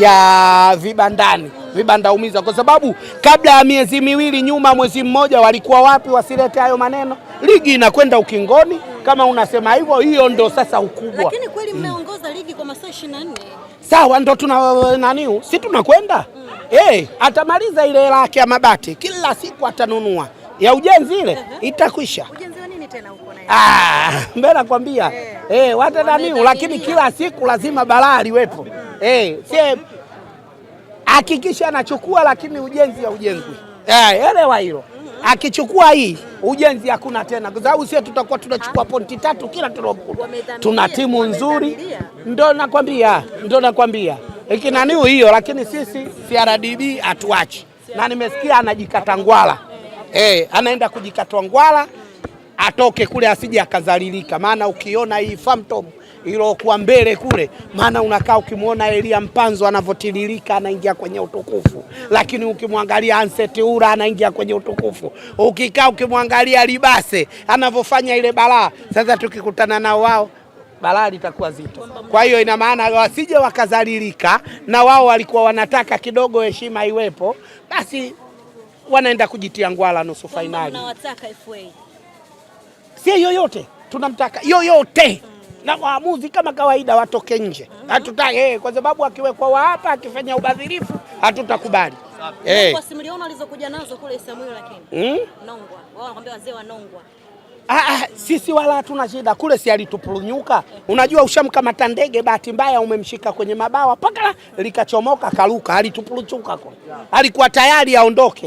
ya vibandani, vibanda umiza, kwa sababu kabla ya miezi miwili nyuma, mwezi mmoja, walikuwa wapi wasilete hayo maneno? Ligi inakwenda ukingoni, kama unasema hivyo, hiyo ndo sasa ukubwa. Lakini kweli mmeongoza ligi kwa masaa 24. Sawa, ndo tuna nani, si tunakwenda atamaliza ile hela yake ya mabati, kila siku atanunua ya ujenzi ile itakwisha. Ujenzi wa nini tena huko naye? Ah, mbele nakwambia wata nani, lakini kila siku lazima balaa liwepo. Si hakikisha anachukua, lakini ujenzi haujengwi. Elewa hilo. Akichukua hii ujenzi hakuna tena, kwa sababu sisi tutakuwa tunachukua pointi 3 kila tunapokuwa. Tuna timu nzuri, ndo nakwambia, ndo nakwambia iki nani hiyo, lakini sisi CRDB hatuachi, na nimesikia anajikata ngwala. Anaenda kujikatwa ngwala atoke kule asije akazalilika, maana ukiona hii phantom ilokuwa mbele kule, maana unakaa ukimwona Elia Mpanzo anavotiririka anaingia kwenye utukufu, lakini ukimwangalia Anset Ura anaingia kwenye utukufu, ukikaa ukimwangalia Libase anavofanya ile balaa. Sasa tukikutana nao wao balaa litakuwa zito. Kwa hiyo ina maana wasije wakazalilika, na wao walikuwa wanataka kidogo heshima iwepo, basi wanaenda kujitia ngwala nusu fainali. Mnawataka FA. Si yoyote tunamtaka yoyote, na waamuzi kama kawaida watoke nje. Hatutaki kwa sababu akiwekwa wa hapa akifanya ubadhirifu hatutakubali. Kwa simuliona alizokuja nazo kule Samuel, lakini Nongwa. Wao wanakuambia wazee wa Nongwa. Sisi wala hatuna shida kule, si alitupurunyuka. Unajua ushamkamata ndege, bahati mbaya umemshika kwenye mabawa paka likachomoka karuka, alitupuruchuka kule, alikuwa tayari aondoke.